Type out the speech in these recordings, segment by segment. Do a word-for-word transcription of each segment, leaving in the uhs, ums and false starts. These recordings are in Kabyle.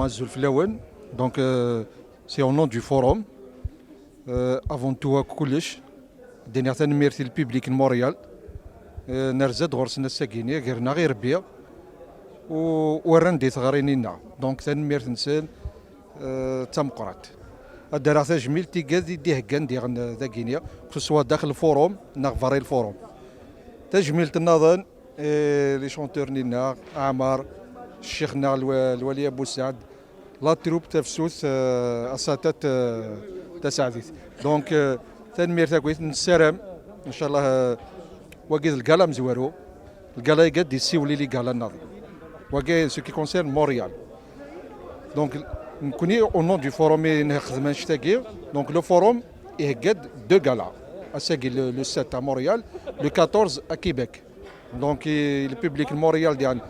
Azul fell-awen. Donc, euh, c'est au nom du forum. Euh, avant tout, akk kullec, d-iniɣ tanemmirt i le public n Montréal. Euh, nerza-d ɣur-sen ass-agi-nni, gren-aɣ irebbi, u, u rran di teɣri-nni-nneɣ. Donc, tanemmirt-nsen, euh, d tameqqrant. Ad d-rreɣ tajmilt i gad i d-iheggan diɣen dagi-nni, que ce soit daxel lfurum neɣ berra lfurum. Tajmilt nniḍen, eh, les chanteurs-nni-nneɣ, Ɛmar, ccix-nneɣ Lwa-, Lwali Abu Saɛd, la troupe tafsut, euh, Asatat, euh, Tasaɛdit. Donc, euh, tanemmirt akkit, nessaram, ncallah, euh, wagi d lgala amezwaru, lgala-agi ad d-yessiwel i ligala nniḍen. Wagi, ce qui concerne Montréal. Donc, nekkni, au nom du forum i nxeddem annect-agi, donc le forum ihegga-d deux galas. Ass-agi, le, le sept à Montréal, le quatorze à Québec. Donc, i, le public n Montréal diɣen,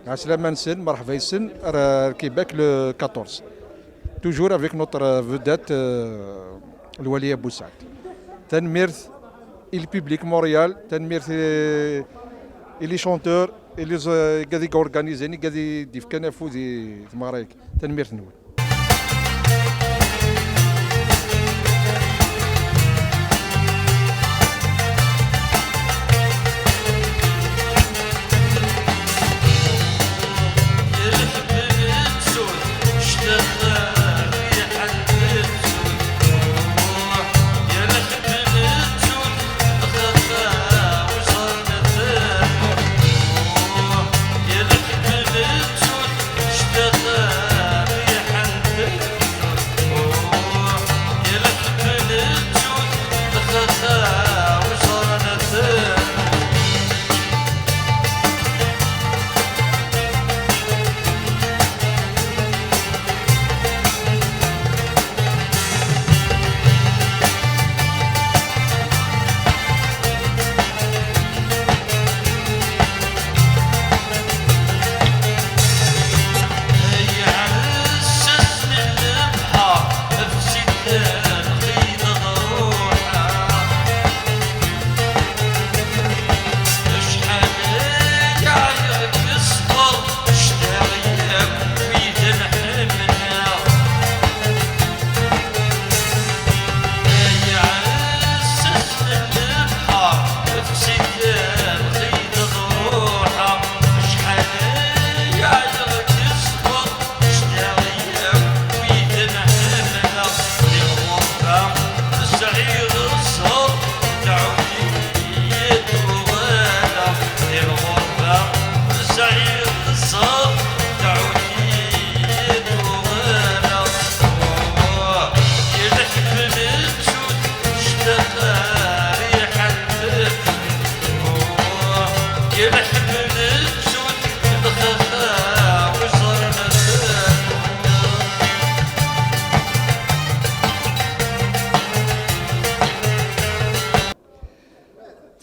ɛeslama-nsen, merḥba yes-sen, ar, ar Québec le quatorze. Toujours avec notre vedette, euh, Lwali Abu Saɛd. Tanemmirt i le public Montréal, tanemmirt i, i les chanteurs, i les, euh, i gad i organisé, i gad i d-ifkan afud i tmeɣra-agi. Tanemmirt-nwen.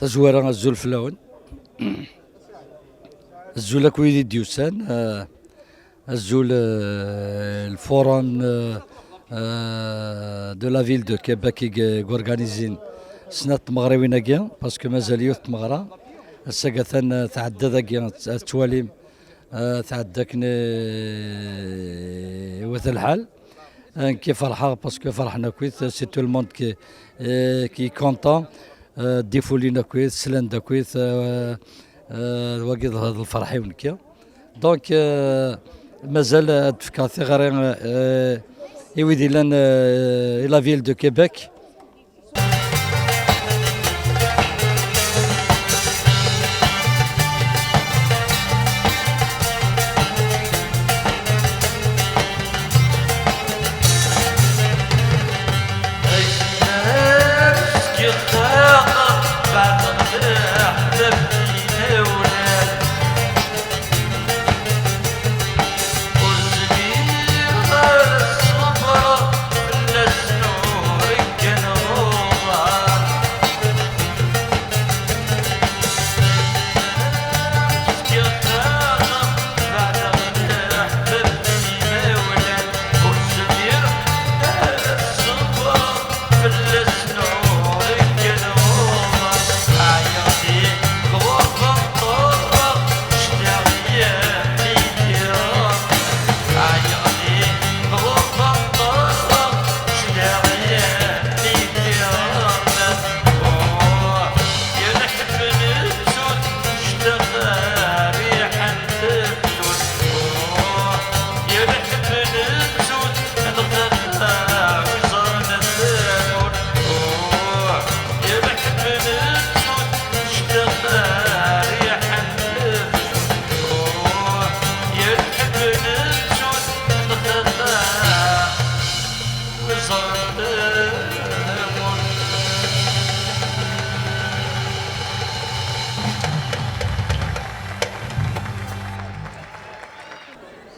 Tazwara, azul fell-awen. Azul akk wid i d-yusan. Eh, azul, eh, le forum, eh, eh, de la ville de Québec i g-, i g-organizin snat tmeɣriwin-agi, parce que mazal yiwet tmeɣra. Ass-agi atan, eh, tɛedda dagi, ad, ad twalim, eh, tɛedda akken, eh, iwata lḥal. Eh, nekki ferḥeɣ parce que ferḥen akkit, c'est tout le monde qui, eh, qui est content. Eh, d-ifulin akkit, slan-d akkit, eh, eh, wagi d, d lferḥ-iw nekki. Donc, euh, mazal ad d-fkeɣ tiɣri, euh, i wid yellan, euh, i la ville de Québec.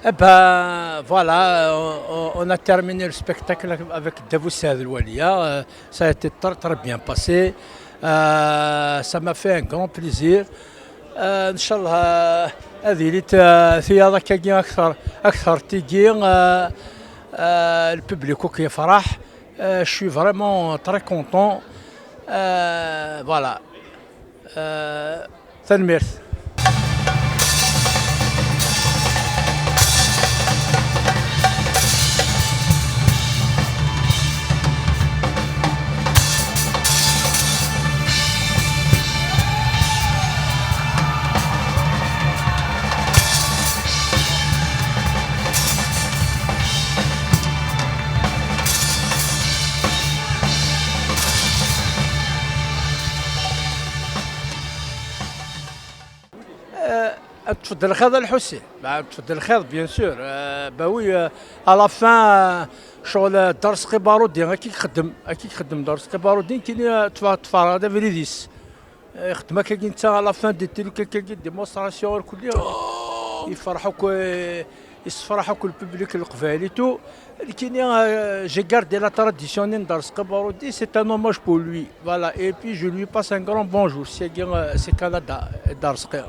Eh ben, voilà, on, on- on a terminé le spectacle avec Davout Saad El Walia. Euh, ça a été très, très bien passé. Euh, ça m'a fait un grand plaisir. Euh, Inch'Allah, euh, هذه اللي ت- فيها ذاك أكثر، أكثر تيجي، euh, euh, le public كي يفرح. Euh, je suis vraiment très content. Euh, voilà. Euh, تنميرت. آه، تفضل الخير الحسين، مع تفضل الخير، bien sûr. آه، باوي، آه، à la fin، آه، شغل، آه، دار سقي بارودي، هاكي يخدم، هاكي يخدم دار سقي بارودي، كاين، آه، تفا-، تفارغ هذا فريديس. آه، يخدم هكاكي نتا à la fin دير لك هكاكي démonstration الكل، يفرحوك، آه، يسفرحوك le public القبايلي تو. لكن، آه، j'ai gardé la tradition دار سقي بارودي، c'est un hommage pour lui. Voilà, et puis je lui passe un grand bonjour. C'est, euh, c'est Canada, دار سقي.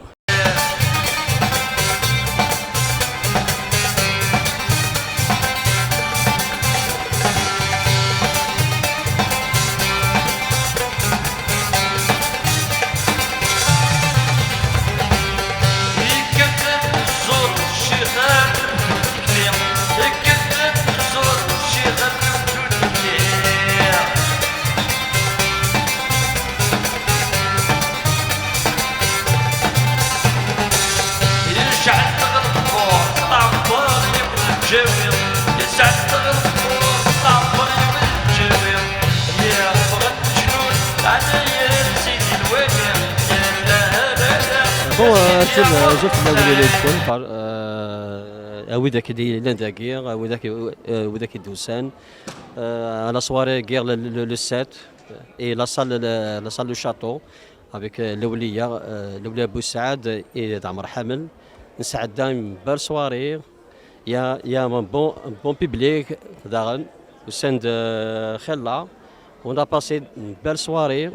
Bon, euh, c'est le, je fais la vidéo de Paul, par, euh, à Widak Lindagir, à Widak, euh, Widak Doussen, euh, à la soirée guerre le, le, le sept, et la salle, la, la salle du château, avec, euh, Lawliya, euh, Lawliya Boussaad et Damar Hamel. Une belle soirée. Il y a, il y a un bon, un bon public, Darren, au sein de Khella. On a passé une belle soirée.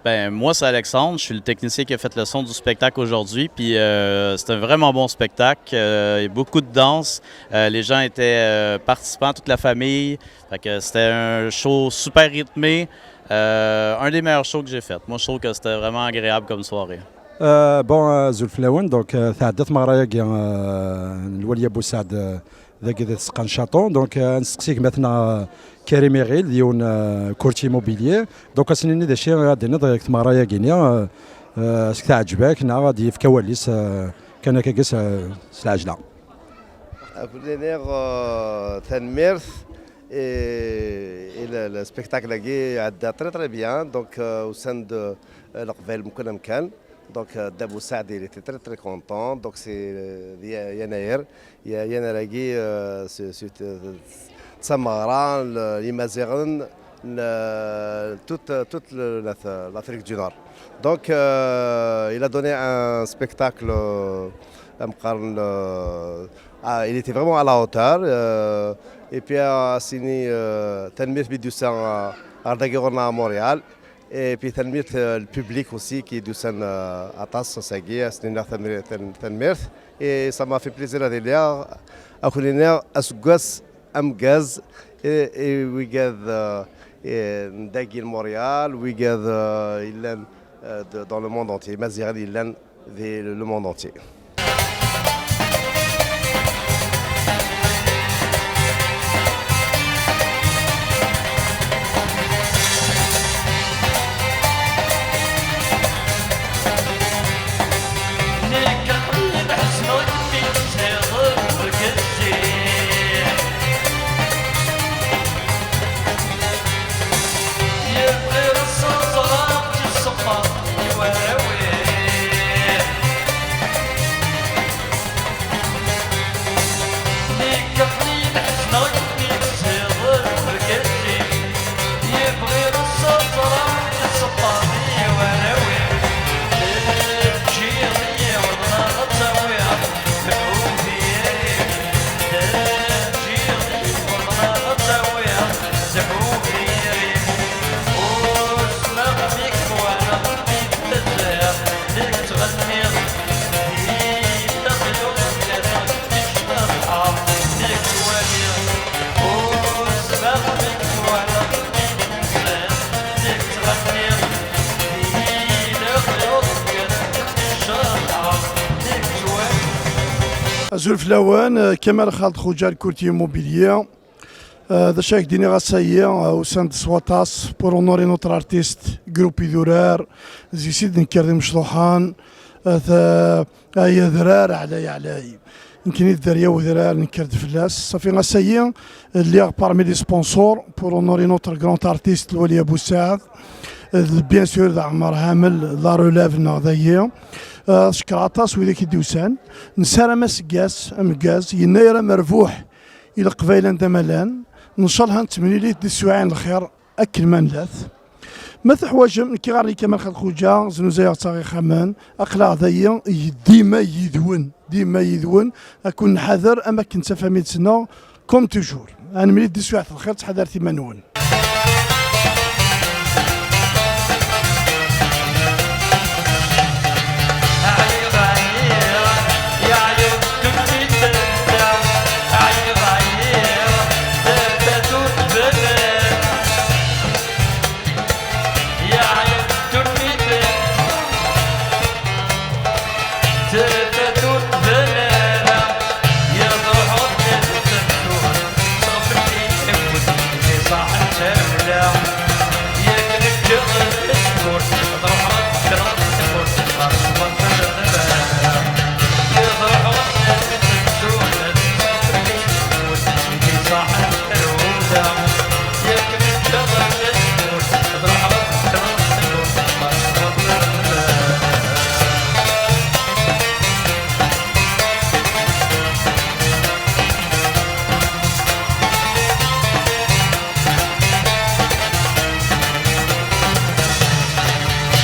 Ben, moi, c'est Alexandre. Je suis le technicien qui a fait le son du spectacle aujourd'hui. Puis, euh, c'est un vraiment bon spectacle. Euh, il y a beaucoup de danse. Euh, les gens étaient euh, participants, toute la famille. Fait que c'était un show super rythmé. Euh, un des meilleurs shows que j'ai fait. Moi, je trouve que c'était vraiment agréable comme soirée. Euh, bon, euh, azul fell-awen, donc euh, tɛedda tmeɣra-agi euh, n Lwali Abu Saɛd euh, dagi di tzeqqa n Chaton, donc euh, nesteqsi gma-tneɣ euh, Karim Iɣil, d yiwen euh, courtier immobilier, donc ad s-nini d acu ara d-tiniḍ deg tmeɣra-agi-nni, euh, euh, est-ce que teɛǧeb-ak neɣ ad d-yefk awal-is euh, kan akka s, s lɛejla. Akk-nniɣ euh, tanemmirt et, et le, le spectacle-agi iɛedda très très bien, donc euh, usan-d euh, Leqbayel mkul amkan. Donc, euh, Dabou Saad, il était très très content. Donc, c'est euh, Ya- Yanair. Ya- Yanair-agi, euh, c'est c'est, euh, d tameɣra n Yimaziɣen, n, euh, toute, toute le- la- l'Afrique du Nord. Donc, euh, il a donné un spectacle, euh, ameqqran, euh, ah, il était vraiment à la hauteur. Euh, et puis, euh, ad s-nini, euh, tanemmirt mi d-yusa, euh, ɣer dagi ɣur-neɣ à Montréal. Et puis tanemmirt euh, le public aussi qui d-usan euh, aṭas ass-agi, ad s-nini tanemmirt, tan- tanemmirt. Et ça m'a fait plaisir ad iliɣ, ad ken-iniɣ aseggas ameggaz i i wigad euh, i- n dagi n Montréal, wigad euh, yellan euh, de- dans le monde entier, Imaziɣen yellan di le monde entier. Azul fell-awen, euh, Kamal Xaled Xuja, le courtier immobilier. Euh, d acu ak d-iniɣ ass-ayi, euh, usan-d s waṭas pour honorer notre artiste, groupe Idurar, zi sid nekker d imecṭuḥen, euh, t- ay adrar ɛlay ɛlay. Nekkni d dderya wedrar, nekker-d fell-as. Safi ass-ayi, lliɣ parmi les sponsors pour honorer notre grand artiste Lwali Abou Saad. Euh, bien sûr, d Ɛmer Hamel, la relève neɣ dayi. Euh, cekker aṭas widak i d-usan. Nessaram aseggas ameggaz, yennayer amerbuḥ i Leqbayel anda ma llan. Ncallah nettemlili-d di teswiɛin n lxir akken ma nlat. Ma teḥwajem, nekk iɣer-nni Kamal Xaled Xuja, znuzayeɣ ttaɣ ixxamen, aql-aɣ dayi dima yid-wen, dima yid-wen, ad ken-nḥader am akken d tafamilt-nneɣ, comme toujours. Ad nemlil di teswiɛt n lxir, ttḥadaret iman-nwen.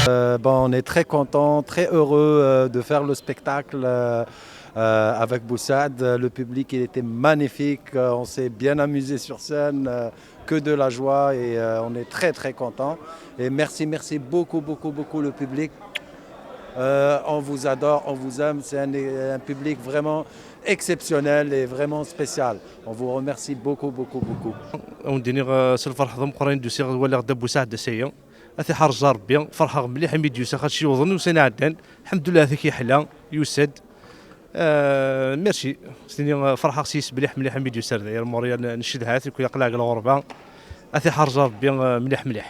Euh, bon, on est très content, très heureux euh, de faire le spectacle. Euh, Euh, avec Boussad, euh, le public, il était magnifique. Euh, on s'est bien amusé sur scène. Euh, que de la joie et euh, on est très, très content. Et merci, merci beaucoup, beaucoup, beaucoup le public. Euh, on vous adore, on vous aime. C'est un, un public vraiment exceptionnel et vraiment spécial. On vous remercie beaucoup, beaucoup, beaucoup. Ad wen-d-iniɣ, eh, s lferḥ d ameqqran i d-usiɣ ad waliɣ Dda Busaɛd Asaya. Ad t-iḥrez Ṛebbi. Ferḥeɣ mliḥ imi d-yusa, xaṭer yuḍen ussan iɛeddan. Lḥemdullah, ad t-ak-yeḥla, yusa-d. Eh, merci. S-tini, eh, ferḥeɣ s yis mliḥ mliḥ imi d-yusa ar dagi ar Montréal, ncedha-t, aql-aɣ deg lɣerba. Ad t-iḥrez Ṛebbi, eh, mliḥ mliḥ.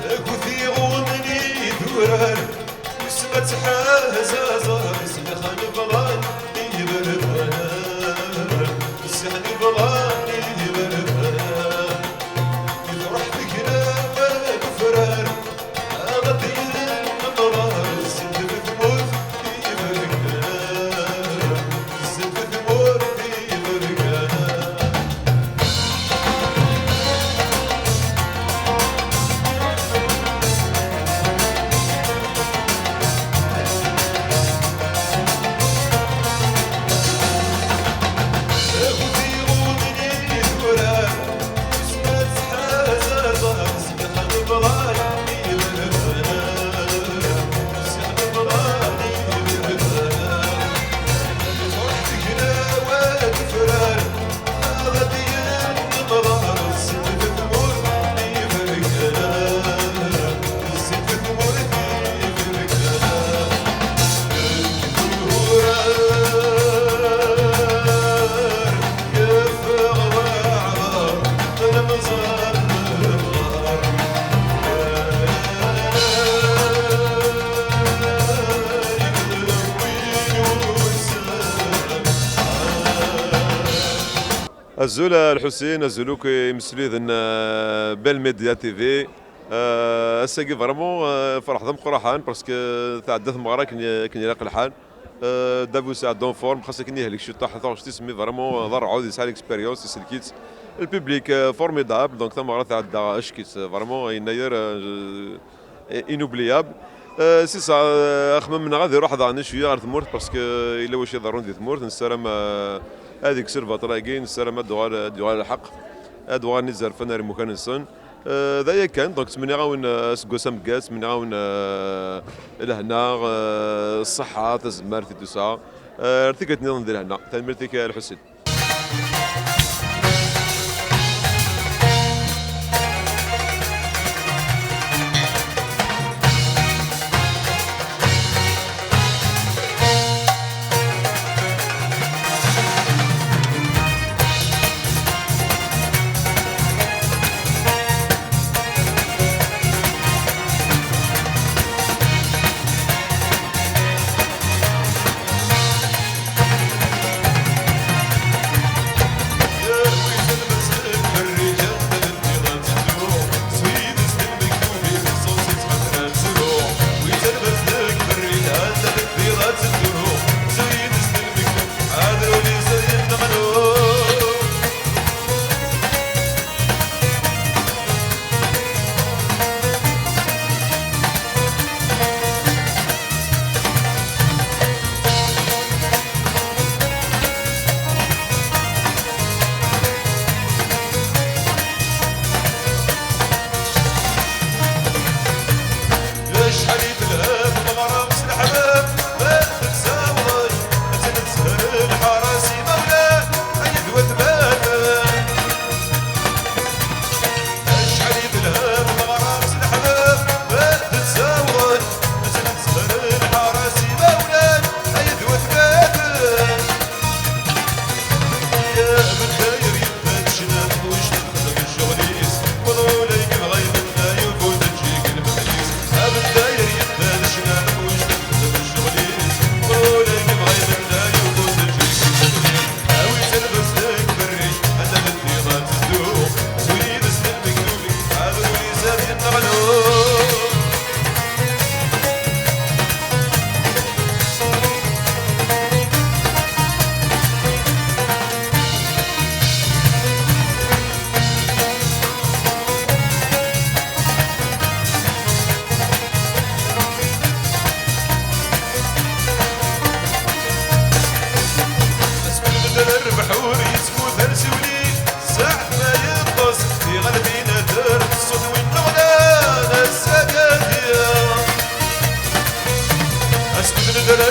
Tagut iɣummen idurar, usma tḥaz aẓar, zlixan bḍan i yiberdan, zlixan bḍan i yiberdan. Truḥ tegla war ufrar, aɣ-d-yellen leqrar, zedmet tmurt i yiberdan, zedmet tmurt i yiberdan. Azul a Lḥusin, azul akk imesli d n Bell Media T V. Euh, ass-agi vraiment, euh, ferḥ d ameqqraḥan parce que tɛedda tmeɣra akken akken ilaq lḥal. Euh, Dda Busaɛd en forme, xas akken yehlek ciṭṭaḥ taɣect-is, mais vraiment, euh, d arɛud, yesɛa l'expérience, isellek-itt. Le public, euh, formidable, donc tameɣra tɛedda acek-itt, euh, vraiment, yennayer, euh, inoubliable. Euh, c'est ça, euh, axemmem-nneɣ ad iruḥ daɣen cwiya ɣer tmurt, parce que yella wacu iḍerrun di tmurt, nessaram, euh, ad ikkes lbaṭel-agi, nessaram ad d-yuɣal ad d-yuɣal lḥeqq, ad d-uɣalen izerfan ar imukan-nsen. Euh, d aya kan, donc ttmenniɣ-awen, euh, aseggas ameggaz, ttmenniɣ-awen, euh, lehna, euh, ṣṣeḥḥa, tazmert et tout ça. Euh, ar tikkelt nniḍen di lehna. Tanemmirt-ik a Lḥusin.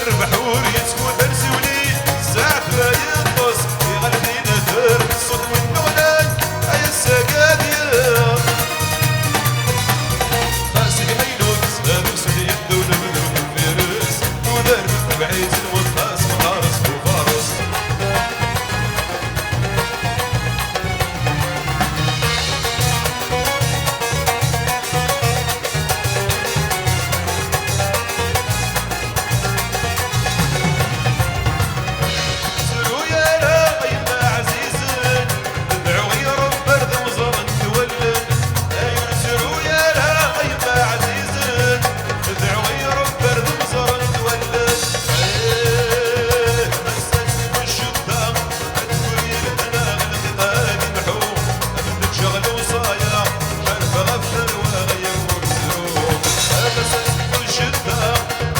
Rrbeḥ ur yettfudar s uli, zzeɛf la yeṭṭes, iɣallen-ines terfed ṣṣut win nuɣlan, ay ass-agi ad yeɣ. Ɣas gma-inu yezha deg-s ad yeddu lebdum n Fares, tudert n tebɛit n Weṭṭas, mqares bu fares. Zru ara ay imeɛzizen, dɛu i Ṛebbi ar d-mẓren twallen. Ay ur zru ara ay imeɛzizen, dɛu i Ṛebbi ar d-mẓren twallen. Eh, ma sens ncedda, ad tguri lehna lxiq ad imḥu, ad d-ǧǧeɣ lewṣaya, ḥarbeɣ ɣef tarwa ɣer ur zruɣ. Ma sens ncedda,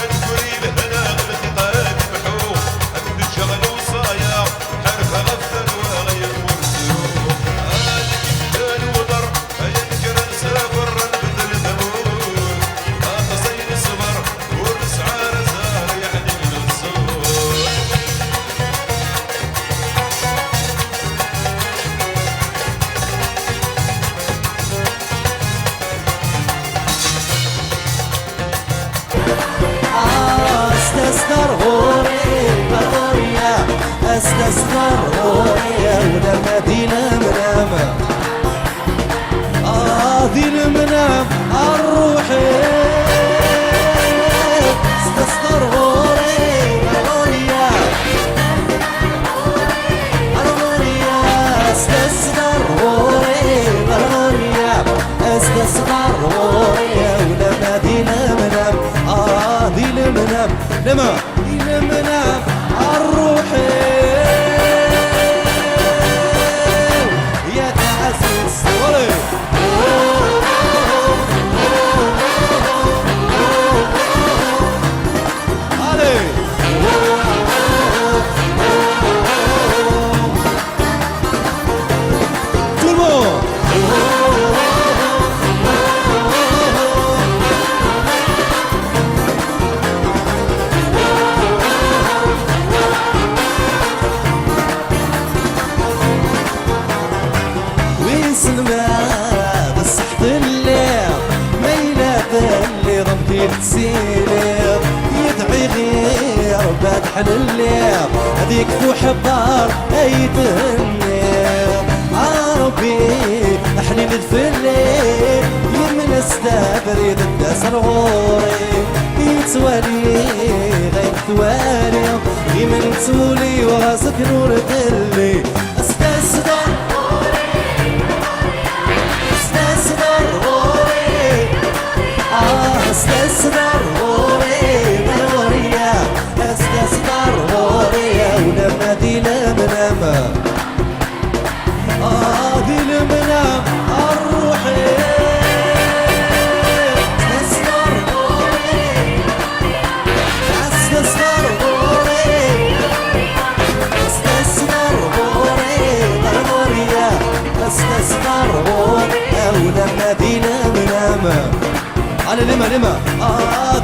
ad tguri lehna lxiq ad imḥu, ad d-ǧǧeɣ lewṣaya, ḥarbeɣ ɣef tarwa ɣer ur zruɣ. Ad iktal uḍar, ay anekker ad nsafer, ad nbeddel tamurt. Aṭas ay neṣber, ur nesɛi ara zzher, yeɛni neṣṣur. Astasdar ɣur-i, ɣur-i, astasdar ɣur-i, a ulamma di lemnam. Ah, di lemnam, a ṛṛuḥ-iw. Astasdar ɣur-i, ɣur-i, ɣur-i, astasdar ɣur-i, ɣur-i, astasdar ɣur-i, a ulamma di lemnam. Ah, di lemnam, lma, di lemnam, a ṛṛuḥ-iw. Ya taɛzizt, allez. Allez. Tout le monde. Wissen ma d ṣṣeḥ telliḍ, ma yella telliḍ am tidet tiliḍ, yedɛi ɣir Rebbi ad ḥlelliḍ, ad yekfu ḥebbar ay thenniḍ. A Rebbi, ḥnin-d fell-i, yemla-s abrid, d-as ar ɣur-i, yettwali ɣayen twali, imen ttwuli ɣas akken ur telli. Astasdar, astasdar ɣur-i, ah, astasdar ɣur-i, ɣur-i, astasdar ɣur-i, a ulamma di lemnam. Ah, di lemnam, a ṛṛuḥ-iw. Astasdar ɣur-i, astasdar ɣur-i, astasdar ɣur-i, ɣur-i, astasdar ɣur-i, a ulamma di lemnam. Allez, lima, lima. Ah,